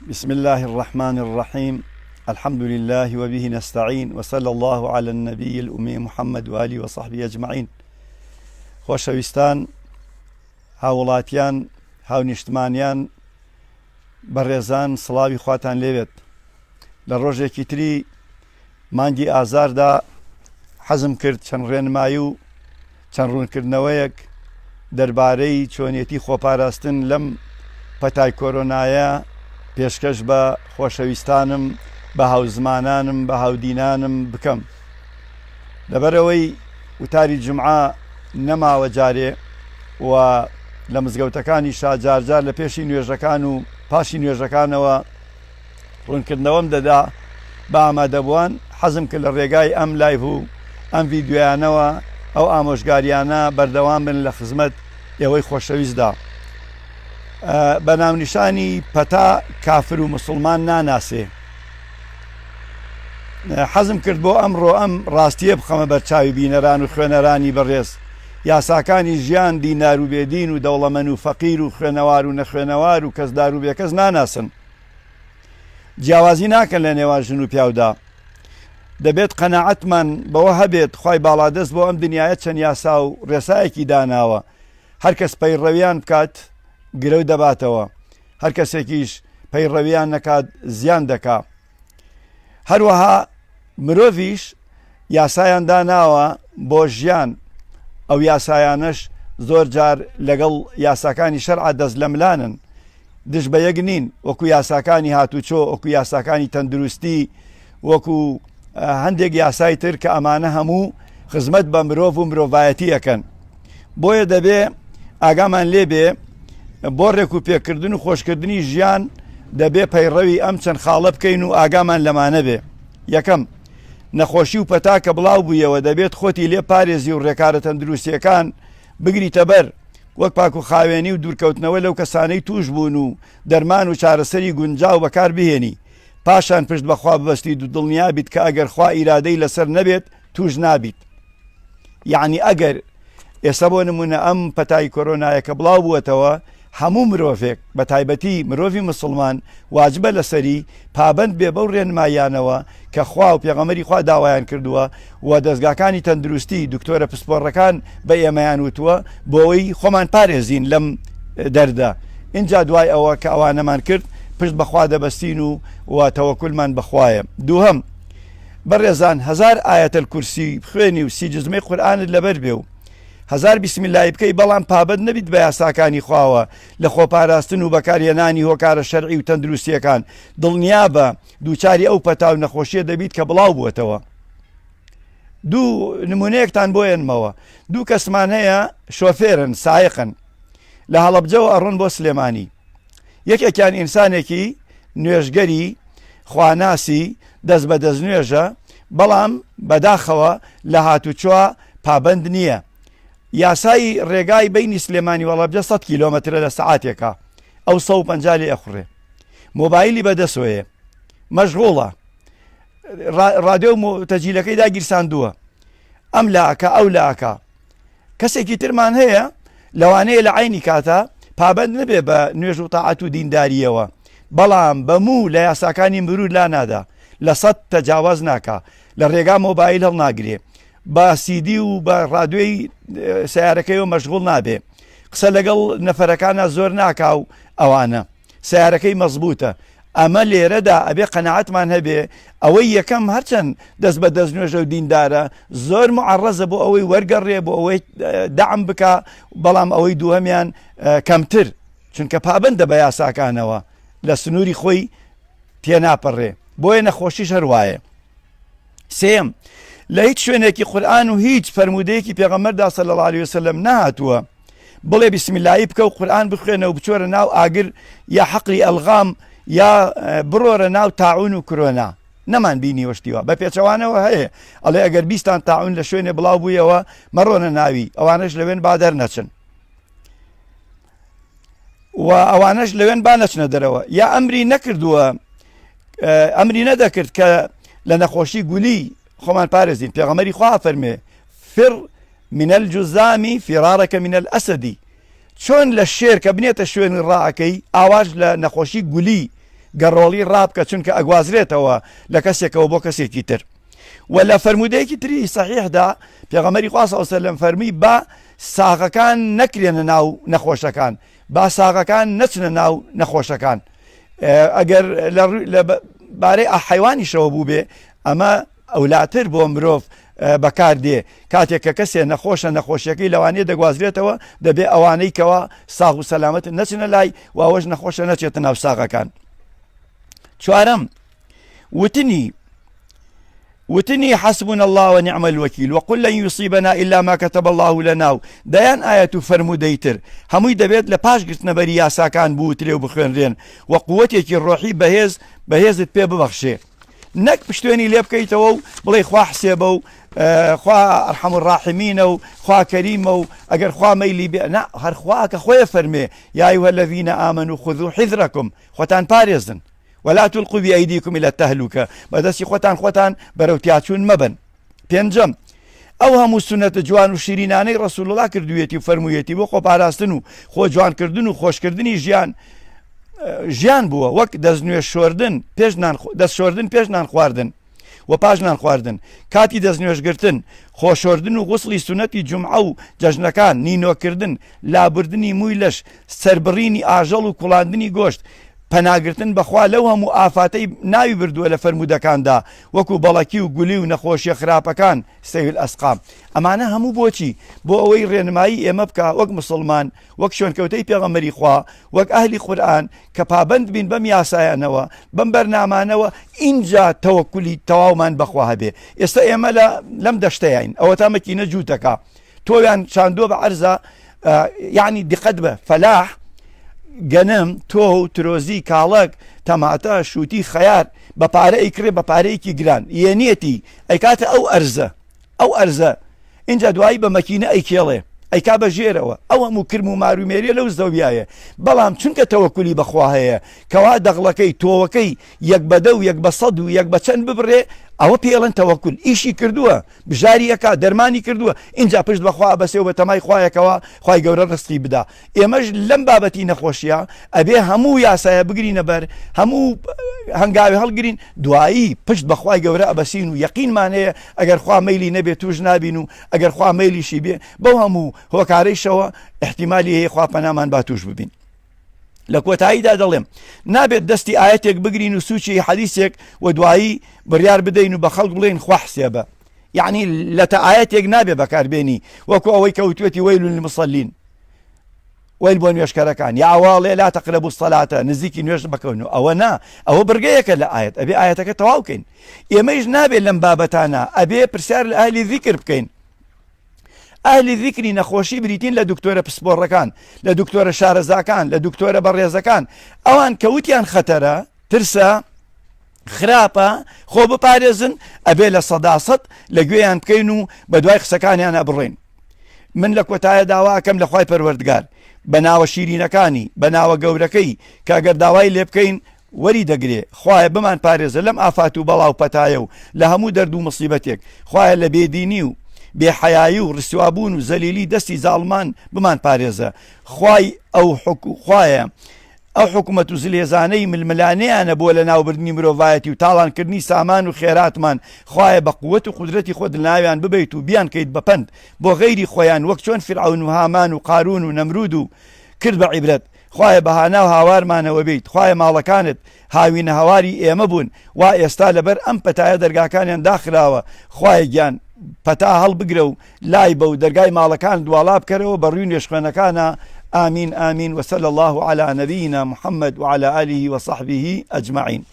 بسم اللە الرحمن الرحیم الحمد للە وبه نستعین وصلی اللە علی النبی الامی محمد و آله وصحبه اجمعین خۆشەویستان هاوڵاتیان هاونیشتمانیان بەڕێزان سڵاوی خواتان لێبێت لە ڕۆژێکی تری مانگی ئازاردا حەزم کرد چەند ڕێنمایی و چەند ڕوونکردنەوەیەک دەربارەی چۆنیەتی خۆپاراستن لەم پەتای کۆرۆنایە پێشکەش بە خۆشەویستانم، بە هاوزمانانم، بە هاودینانم بکەم. لەبەرئەوەی وتاری جومعە نەماوە جارێ و لە مزگەوتەکانیشا جارجار لە پێشی نوێژەکان و پاشی نوێژەکانەوە ڕوونکردنەوەم دەدا بە ئامادەبووان، حەزم کرد لە ڕێگای ئەم لایڤ و ئەم ڤیدیۆیانەوە ئەو ئامۆژگاریانە بەردەوام بن لە خزمەت ئێوەی خۆشەویستدا. بە ناونیشانی پەتا کافر و مسوڵمان ناناسێ. حەزم کرد بۆ ئەمڕۆ ئەم ڕاستییە بخەمە بەرچاوی بینەران و خوێنەرانی بەڕێز. یاساکانی ژیان دیندار و بێدین و دەوڵەمەن و فەقیر و خوێنەوار و نەخوێنەوار و کەسدار و بێکەس ناناسن. جیاوازی ناکەن لە نێوان ژن و پیاودا. دەبێت قەناعەتمان بەوە هەبێت خوای باڵادەست بۆ ئەم دنیایە چەند یاسا و ڕێسایەکی داناوە، هەر کەس پەیڕەویان بکات گرەو دەباتەوە، هەر کەسێکیش پەیڕەویان نەکات زیان دەکا. هەروەها مرۆڤیش یاسایان داناوە بۆ ژیان، ئەو یاسایانەش زۆر جار لەگەڵ یاساکانی شەرع دەست لەملانن، دژ بە یەک نین، وەکو یاساکانی هاتوچۆ، وەکو یاساکانی تەندروستی، وەکو هەندێک یاسای تر کە ئەمانە هەموو خزمەت بە مرۆڤ و مرۆڤایەتی ئەکەن. بۆیە دەبێ ئاگامان لێ بێ بۆ ڕێک و پێکردن و خۆشکردنی ژیان دەبێ پەیڕەوی ئەم چەند خاڵە بکەین و ئاگامان لەمانە بێ. یەکەم، نەخۆشی و پەتا کە بڵاو بوویەوە دەبێت خۆتی لێ پارێزی و ڕێکارە تەندروستیەکان بگریتە بەر وەک پاک و خاوێنی و دوورکەوتنەوە لەو کەسانەی تووش بوون و دەرمان و چارەسەری گونجاو بەکار بهێنی پاشان پشت بەخوا ببەستیت و دڵنیا بیت کە ئەگەر خوا ئیرادەی لەسەر نەبێت تووش نابیت. یەعنی ئەگەر ئێستا بۆ نمونە ئەم پەتای کۆرۆنایە کە بڵاو بووەتەوە هەموو مرۆڤێک بە تایبەتی مرۆڤی مسلمان واجبە لەسەری پابند بێ بەو ڕێنماییانەوە کە خوا و پێغەمەری خوا داوایان کردووە و دەستگاکانی تەندروستی دکتۆرە پسپۆڕەکان بە ئێمەیان وتووە بۆەوەی خۆمان پارێزین لەم دەردە اینجا دوای ئەوە کە ئەوانەمان کرد پشت بەخوا دەبەستین و و تەوەکولمان بەخوایە دووهەم بەڕێزان هەزار ئایەت الکرسی بخوێنی و سی جزمەی قورئانت لەبەر بێ و هەزار بسم اللە بکەی بەڵام پابەند نەبیت بە یاساکانی خواوە لە خۆپاراستن و بەکارهێنانی هۆکارە شەرعی و تەندروستیەکان دڵنیابە دووچاری ئەو پەتا و نەخۆشیە دەبیت کە بڵاو بووەتەوە. دوو نمونەیەکتان بۆ ێنمەوە دوو کەسمان هەیە شۆفێرن سایقن لە هەڵەبجەوە ئەڕۆن بۆ سلێمانی یەکێکیان ئینسانێکی نوێژگەری خواناسی دەست بە دەستنوێژە، بەڵام بەداخەوە لە هاتوچۆ پابەند نییە. یاسای ڕێگای بەینی سلێمانی و هەڵەبجە سەد کیلۆمەترە لە سەعاتێکا، ئەو 150 لێ ئەخوڕێ. مۆبایلی بەدەسۆیە. مەشغوڵە. ڕادیۆ و تەجیلەکەی داگیرساندووە. ئەم لا ئەکا ئەو لا ئەکا. کەسێکی ترمان هەیە لەوانەیە لە عەینی کاتا پابەند نەبێ بە نوێژ و تاعەت و دیندارییەوە بەڵام بە موو لە یاساکانی مرور لا نادا لە سەد تەجاوەز ناکا لە ڕێگا مۆبایل هەڵناگرێ بە سیدی و بە ڕادیۆی سەیارەکەیەوە مەشغوڵ نابێ قسە لەگەڵ نەفەرەکانا زۆر ناکا و ئەوانە. سەیارەکەی مەزبوتە ئەمە لێرەدا ئەبێ قەناعەتمان هەبێ ئەوەی یەکەم هەرچەند دەست بە دەست نوێژە و دیندارە زۆر معڕەزە بۆ ئەوەی وەرگەڕێ بۆ ئەوەی دەعم بکا بەڵام ئەوەی دووهەمیان کەمتر چونکە پابەندە بە یاساکانەوە لە سنووری خۆی تێناپەڕێ بۆیە نەخۆشیش هەروایە سێم لە هیچ شوێنێکی قورآن و هیچ فەرموودەیەکی پێغەمبەردا صلی الله علیه وسلم نەهاتووە بڵێ بسم اللەی بکە و قورئان بخوێنە و بچۆرە ناو ئاگر یا حەقلی ئەلغام یا بڕۆرە ناو تاعون و کرۆنا نەمان بینیوە شتی وا بە پێچەوانەوە هەیە ئەڵێ ئەگەر بیستان تاعون لە شوێنێ بڵاو بوویەوە مەڕۆنە ناوی ئەوانەش لەوێن با دەرنەچن و ئەوانەش لەوێن با نەچنە دەرەوە یا ئەمری نەکردووە ئەمری نەدەکرد کە لە نەخۆشی گولی خۆمان پارێزین پێغەمەری خوا فەرمێ فر من الجزام فرارک من الاسد چۆن لە شێر کە بنێتە شوێنی ڕائەکەی ئاواش لە نەخۆشی گولی. گەڕۆڵی ڕابکە چونکە ئەگوازرێتەوە لە کەسێکەوە بۆ کەسێکی تر و لە فەرموودەیەکی تری سەحیحدا پێغەمبەری خوا صلی الله علیه و سلم فەرمی با ساغەکان نەکرێنە ناو نەخۆشەکان با ساغەکان نەچنە ناو نەخۆشەکان ئەگەر لە بارەی حیوانیشەوە بووبێ ئەمە ئەولاتر بۆ مرۆڤ بەکار دێ کاتێک کە کەسێ نەخۆشە نەخۆشیەکەی لەوانەیە دەگوازرێتەوە دەبێ ئەوانەی کەوا ساغ و سەلامەتن نەچنە لای و ئەوەش نەخۆشە نەچێتە ناو ساغەکان. چوارەم، وتنی وتنی حسبنا الله ونعم الوکیل وقل لن یصیبنا الا ما كتب الله لنا و دەیان ئایەت و فەرموودەی تر هەمووی دەبێت لە پاش گرتنەبەری یاساکان بوترێ و بخوێنرێن و قوتێکی ڕۆحی بەهێز بەهێزت پێ ببەخشێ. نەک پشتێنی لێ بکەیتەوە و بڵێ خوا حسێبە و خوا ئەرحەم الراحمینە و خوا کەریمە و ئەگەر خوا مەیلی بێ نا هەر خوا کە خۆیە فەرمێ یا ایها الذین آمنوا خذوا حذرکم خۆتان پارێزن ولا تلقوا بأیدیکم الی التهلکە بەدەستی خۆتان خۆتان بەرەو تیاچوون مەبەن پێنجەم ئەو هەموو سونەتە جوان و شیرینانەی ڕسول الله کردوویەتی و فەرموویەتی بۆ خۆپاراستن و خۆ جوانکردن و خۆشکردنی ژیان ژیان بووە وەک دەستنوێژ شۆردن پێش نان دەست شۆردن پێش نان خواردن و پاش نان خواردن کاتی دەستنوێژگرتن خۆشۆردن و غوسڵی سونەتی جومعە و جەژنەکان نینۆکردن لابردنی مووی لەش سەربڕینی ئاژەڵ و کوڵاندنی گۆشت پەناگرتن بەخوا لەو هەموو ئافاتەی ناوی بردووە لە فەرموودەکاندا وەکو بەڵەکی و گولی و نەخۆشیە خراپەکان سەوی الاسقام ئەمانە هەموو بۆچی بۆ ئەوەی ڕێنمایی ئێمە بکا وەک مسوڵمان وەک شوێنکەوتەی پێغەمبەری خوا وەک ئەهلی قورئان کە پابەند بین بەم یاسایانەوە بەم بەرنامانەوە ئینجا تەوەکولی تەواومان بەخوا هەبێ ئێستا ئێمە لە لەم دەشتەیاین ئەوەتا مەکینە جووتەکە تۆیان چاندووە بە عەرزە یعنی دیقەت بە فەلاح گەنم تۆ و ترۆزی کاڵەک تەماتە شووتی خەیار بە پارە ئەیکڕێ بە پارەیەکی گران یەنیەتی ئەیکاتە ئەو ئەرزە ئەو ئەرزە ئینجا دوایی بە مەکینە ئەیکێڵێ ئەیکا بە ژێرەوە ئەو هەموو کرم و مار و مێریە لەو زەویایە بەڵام چونکە تەوەکولی بەخوا هەیە کەوا دەغڵەکەی تۆوەکەی یەک بە دە و یەک بە سەد و یەک بە چەند ببڕێ ئەوە پێڵن تەوەکول ئیشی کردووە بژاری ئەکا دەرمانی کردووە ئینجا پشت بەخوا ئەبەسێ و بەتەمای خوایەکەوە خوای گەورە ڕزقی بدا ئێمەش لەم بابەتی نەخۆشیە ئەبێ هەموو یاسایە بگرینە بەر هەموو هەنگاوی هەڵگرین دوایی پشت بەخوای گەورە ئەبەسین و یەقینمان هەیە ئەگەر خوا مەیلی نەبێ توش نابین و ئەگەر خوا مەیلیشی بێ بەو هەموو هۆکارەیشەوە احتیمالی هەیە خوا پەنامان با توش ببین لە کۆتاییدا دەڵێم نابێت دەستی ئاەتێک بگرین و سوچی حەدیسێک و دوایی بڕیار بدەین و بە خەڵک بڵێن خوا حسێبە یعنی لەتە ئاەتێک نابێ بەکاربێنی وەکو ئەوەی کەوتوێتی وەیل للمصلین وەیل بۆ نوێژکەرەکان یا ئەوە ئەڵێ لا تقربوا الصلاة نزیکی نوێژ مەکەون و ئەوە نا ئەوە بڕگەیەکە لە ئایەت ئەبێ ئایەتەکە تەواو کەین ئێمەیش نابێت لەم بابەتانە ئەبێ پرسیار لە ئەهلی ذیکر بکەین ئەهلی ذیکری نەخۆشی بریتین لە دکتۆرە پسپۆڕەکان لە دکتۆرە شارەزاکان لە دکتۆرە بەڕێزەکان ئەوان کەوتیان خەتەرە ترسە خراپە خۆ بپارێزن ئەبێ 100% لە گوێیان بکەین و بە دوای قسەکانیانە بڕۆین من لە کۆتایە داوا ئەکەم لە خوای پەروەردگار بە ناوە شیرینەکانی بە ناوە گەورەکەی کە ئەگەر داوای لێ بکەین وەری دەگرێ خوایە بمان پارێزە لەم ئافات و بەڵا و پەتایە و لە هەموو دەرد و مصیبەتێک خوایە لە بێدینی و بێحەیایی و ڕسوابوون و زەلیلی دەستی زاڵمان بمان پارێزە خوای ئەو حکو خوایە ئەو حکومەت و زلهێزانەی ململانێیانە بۆ لەناوبردنی مرۆڤایەتی و تاڵانکردنی سامان و خێراتمان، خوایە بە قوەت و قودرەتی خۆت لەناویان ببەیت و بیانکەیت بە پەند بۆ غەیری خۆیان وەک چۆن فیرعەون و هامان و قارون و نەمرود و کرد بە عیبرەت. خوایە بە هانا و هاوارمانەوە بێیت، خوایە ماڵەکانت هاوینە هەواری ئێمە بوون وا ئێستا لەبەر ئەم پەتایە دەرگاکانیان داخراوە، خوایە گیان پەتا هەڵبگرە و لای بە و دەرگای ماڵەکانت واڵا بکەرەوە بە ڕووی نوێژخوێنەکانا آمین آمین وصلی اللە علی نبینا محمد وعلی آله وصحبه اجمعین.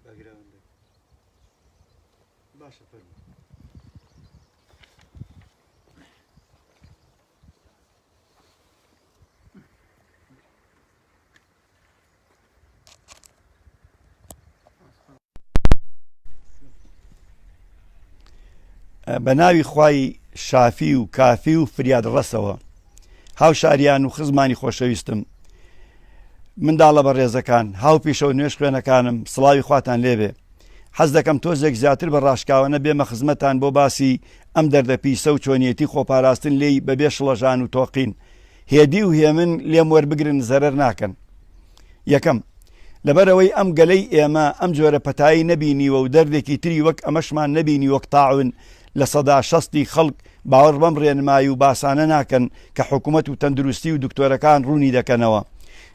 باکگراوند. باشە فەرموو. بە ناوی خوای شافی و کافی و فریادڕەسەوە هاوشاریان و خزمانی خۆشەویستم منداڵە بەڕێزەکان هاوپیشە و نوێژ خوێنەکانم سڵاوی خواتان لێبێ حەز دەکەم تۆزێک زیاتر بە ڕاشکاوانە بێمە خزمەتان بۆ باسی ئەم دەردە پیسە و چۆنیەتی خۆپاراستن لێی بەبێ شڵەژان و تۆقین هێدی و هێمن لێم وەربگرن زەرەر ناکەن. یەکەم، لەبەرئەوەی ئەم گەلەی ئێمە ئەم جۆرە پەتایەی نەبینیوە و دەردێکی تری وەک ئەمەشمان نەبینی وەک تاعون لە شەستی خەڵک باوەڕ بەم ڕێنمایی و باسانە ناکەن کە حکومەت و تەندروستی و دکتۆرەکان ڕوونی دەکەنەوە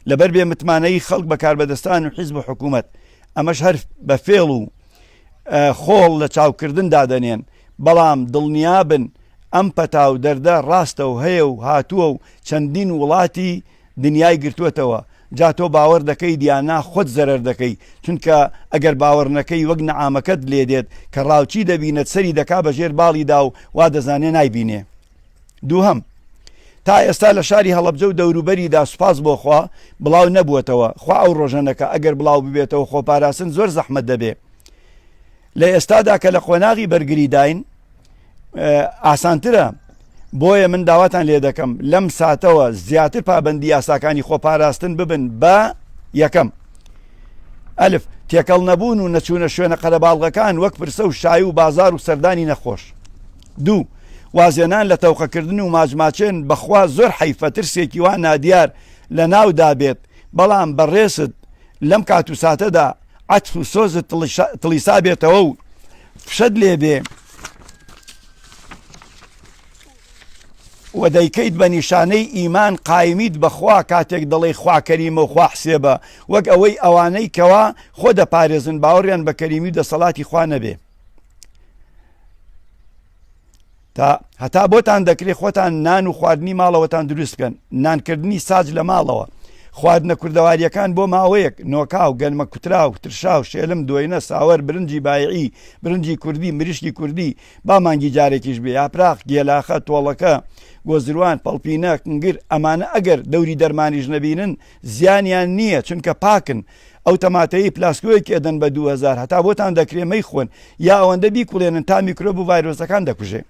لەبەر بێ متمانەیی خەڵک بە کاربەدەستان و حیزب و حکومەت ئەمەش هەر بە فێڵ و خۆڵ لە چاوکردن دادەنێن بەڵام دڵنیابن ئەم پەتا و دەردە ڕاستە و هەیە و هاتووە و چەندین وڵاتی دنیای گرتووەتەوە جا تۆ باوەڕ دەکەیت یا نا خۆت زەرەر دەکەی چونکە ئەگەر باوەڕ نەکەی وەک نەعامەکەت لێ دێت کە ڕاوچی دەبینێت سەری دەکا بە ژێر باڵیدا و وا دەزانێ نایبینێ. دووهەم، تا ئێستا لە شاری هەڵەبجە و دەوروبەریدا سوپاس بۆ خوا بڵاو نەبووەتەوە، خوا ئەو ڕۆژە نەکا ئەگەر بڵاو ببێتەوە خۆپاراستن زۆر زەحمەت دەبێ. لە ئێستادا کە لە قۆناغی بەرگریداین ئاسانترە بۆیە من داواتان لێ دەکەم لەم ساتەوە زیاتر پابندی یاساکانی خۆپاراستن ببن بە یەکەم ئەلف تێکەڵ نەبوون و نەچوونە شوێنە قەرەباڵغەکان وەک پرسە و شای و بازار و سەردانی نەخۆش دوو وازێنان لە تەوقەکردن و ماجماچێن بەخوا زۆر حەیفە ترسێکی وا نادیار لە ناودا بێت بەڵام بەڕێزت لەم کات و ساتەدا عەتف و سۆزت تڵیسا بێتەوە و فشەت لێ بێ و دەیکەیت بە نیشانەی ئیمان قایمیت بەخوا کاتێک دەڵێی خوا کەریمە و خوا حسێبە وەک ئەوەی ئەوانەی کەوا خۆ دەپارێزن باوەڕیان بە کەریمی و دەسەڵاتی خوا نەبێ. تا هەتا بۆتان دەکرێت خۆتان نان و خواردنی ماڵەوەتان دروست بکەن نانکردنی ساج لە ماڵەوە خواردنە کوردەواریەکان بۆ ماوەیەک نۆکاو گەنمە کوتراو ترشاو شێلم دۆینە ساوەر برنجی بایعی برنجی کوردی مریشکی کوردی با مانگی جارێکیش بێ یاپراخ گێلاخە تۆڵەکە گۆزروان پەڵپینە کنگر ئەمانە ئەگەر دەوری دەرمانیش نەبینن زیانیان نییە چونکە پاکن ئەو تەماتەیەی پلاسکۆیەکی ئەدەن بە 2000 هەتا بۆتان دەکرێ مەیخۆن یا ئەوەندە بیکوڵێنن تا میکرۆب و ڤایرۆسەکان دەکوژێ.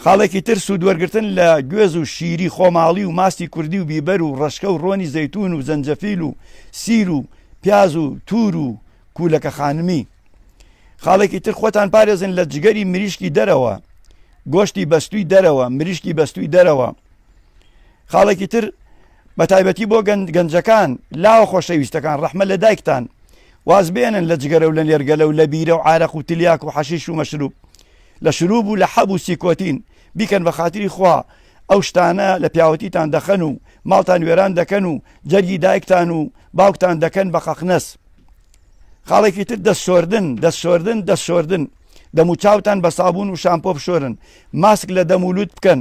خاڵێکی تر سوود وەرگتن لە گوێز و شیری خۆماڵی و ماستی کوردی و بیبەر و ڕەشکە و ڕۆنی زەیتون و زەنجەفیل و سیر و پیاز و تور و کوولەکە خانمی. خاڵێکی تر خۆتان پارێزن لە جگەری مریشکی دەرەوە گۆشتی بەستوی دەرەوە مریشکی بەستوی دەرەوە خاڵێکی تر بەتایبەتی بۆ گەنجەکان لاوە خۆشەویستەکان ڕەحمە لە دایکتان واز بێنن لە جگەرە و لە نێرگەلە و لە بیرە و عارەق و تلیاک و حەشیش و مەشروب لە شروب و لە حەب و سیکۆتین بیکەن بە خاتری خوا ئەو شتانە لە پیاوەتیتان دەخەن و ماڵتان وێران دەکەن و جەرگی دایکتان و باوکتان دەکەن بە قەقنەس خاڵێکی تر دەست شۆردن دەست شۆردن دەست شۆردن دەموچاوتان بە سابوون و شامپۆ بشۆرن ماسک لە دەم و لوت بکەن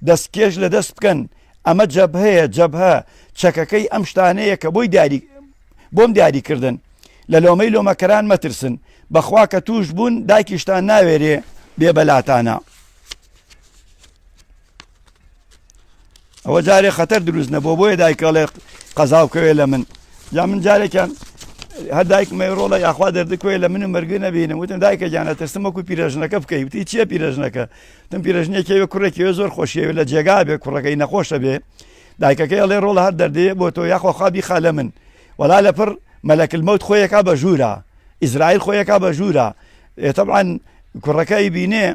دەستکێش لە دەست بکەن ئەمە جەبهەیە جەبهە چەکەکەی ئەم شتانەیە کە بۆی دیاری بۆم دیاری کردن لە لۆمەی لۆمەکەران مەترسن بەخوا کە توش بوون دایکیشتان ناوێرێ بێ بەلاتانە ئەوە جارێ خەتەر دروست نەبوو بۆیە دایکەڵێ قەزاو کەوێ لە من جا من جارێکیان هەر دایکمەی ڕۆڵە یاخوا دەردکوێ لە من و مەرگە نەبینم وتم دایکە گیانە ترسم وەکو پیرەژنەکە بکەی وتی چییە پیرەژنەکە تم پیرەژنێکەوە کوڕێکیەوە زۆر خۆشیەوە لە جێگا بێ کوڕەکەی نەخۆشە بێ دایکەکەی ئەڵێ ڕۆڵە هەر دەردێ بۆ تۆ یاخوا خوا بیخا لە من وەلا لە پڕ مەلەک الموت خۆیەکا بە ژوورا ئیزرائیل خۆیەکا بە ژوورا تەبعەن کوڕەکە ئەیبینێ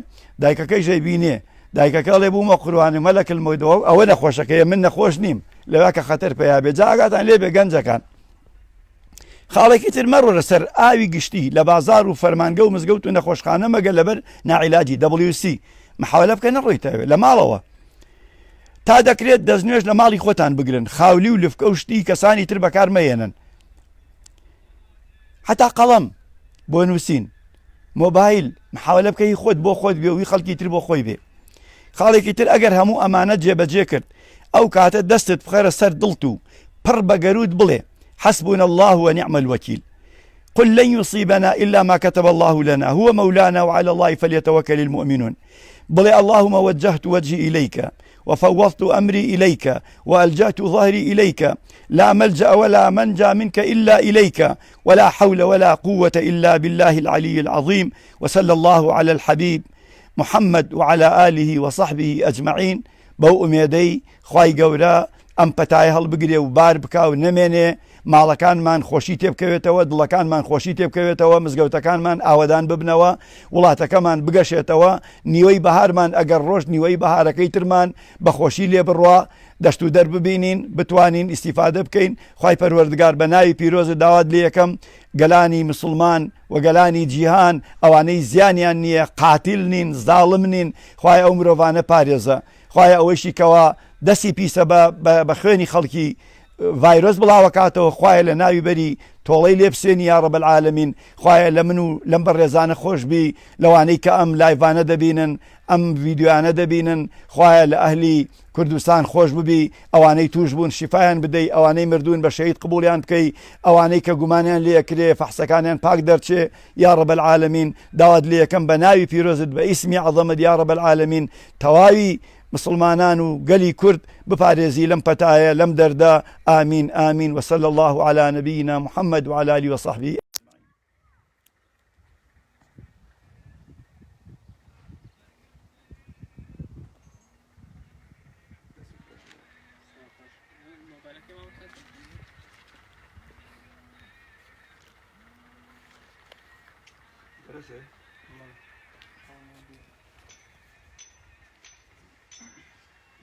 دایکەکەیش ئەیبینێ دایکەکە ئەڵێ بوومە قوربانی مەلەک الموت ئەوە نەخۆشەکەیە من نەخۆش نیم لەوا کە خەتەر پەیا بێ جا ئاگاتان لێ بێ گەنجەکان خاڵێکی تر مەڕۆرە سەر ئاوی گشتی لە بازار و فەرمانگە و مزگەوت و نەخۆشخانە مەگە لەبەر ناعیلاجی WC محاولە بکە نەڕۆیتەوێ لە ماڵەوە تا دەکرێت دەستنوێژ لە ماڵی خۆتان بگرن خاولی و لفکە و شتی کەسانی تر بەکار مەیەنن حتا قەڵەم بۆ نووسین مۆبایل محاولە بکە هی خۆت بۆ خۆت بێ و هی خەڵکی تر بۆ خۆی بێ خاڵێکی تر ئەگەر هەموو ئەمانە جێبەجێ کرد ئەو کاتە دەستت بخەرە سەر دڵت و پڕ بە گەروت بڵێ حسبنا الله ونعم الوکیل. قل لن يصيبنا إلا ما كتب الله لنا هو مولانا وعلى الله فليتوكل المؤمنون بڵێ اللهم وجهت وجهي إليك وفوضت أمري إليك وألجأت ظهري إليك لا ملجأ ولا منجا منك إلا إليك ولا حول ولا قوة إلا بالله العلي العظيم وصلى الله على الحبيب محمد وعلى آله وصحبه أجمعين بەو ئومێدەی خوای گەورە ئەم پەتایە هەڵبگرێ و بار بکا و نەمێنێ، ماڵەکانمان خۆشی تێبکەوێتەوە، دڵەکانمان خۆشی تێبکەوێتەوە، مزگەوتەکانمان ئاوەدان ببنەوە، وڵاتەکەمان بگەشێتەوە، نیوەی بەهارمان ئەگەر ڕۆشت نیوەی بەهارەکەی ترمان بە خۆشی لێ بڕوا، دەشت و دەر ببینین، بتوانین ئیستیفادە بکەین، خوای پەروەردگار بە ناوی پیرۆزت داوات لێ یەکەم گەلانی مسوڵمان و گەلانی جیهان ئەوانەی زیانیان نییە قاتیل نین زاڵم نین خوایە ئەو مرۆڤانە پارێزە خوایە ئەوەیشی کەوا دەستی پیسە بە خوێنی خەڵکی ڤایرۆس بڵاوەکاتەوە خوایە لە ناوی بەری تۆڵەی لێ بسێنی یا رب العالمین خوایە لە من و لەم بەڕێزانە خۆش بی لەوانەی کە ئەم live انە دەبینن ئەم ڤیدیۆیانە دەبینن خوایە لە ئەهلی کوردستان خۆش ببی ئەوانەی توش بوون شیفایان بدەی ئەوانەی مردوون بە شەهید قبوڵیان بکەی ئەوانەی کە گومانیان لێ ئەکرێ فەحسەکانیان پاک دەرچێ یا رب العالمین داوات لێ یەکەم بە ناوی پیرۆزت بە ئیسمی عەزەمت یا رب العالمین تەواوی مسلمانان و گەلی کورد بپارێزی لەم پەتایە لەم دەردە ئامین ئامین وصلی الله علی نبینا محمد وعلى آله وصحبه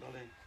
بەڵێ.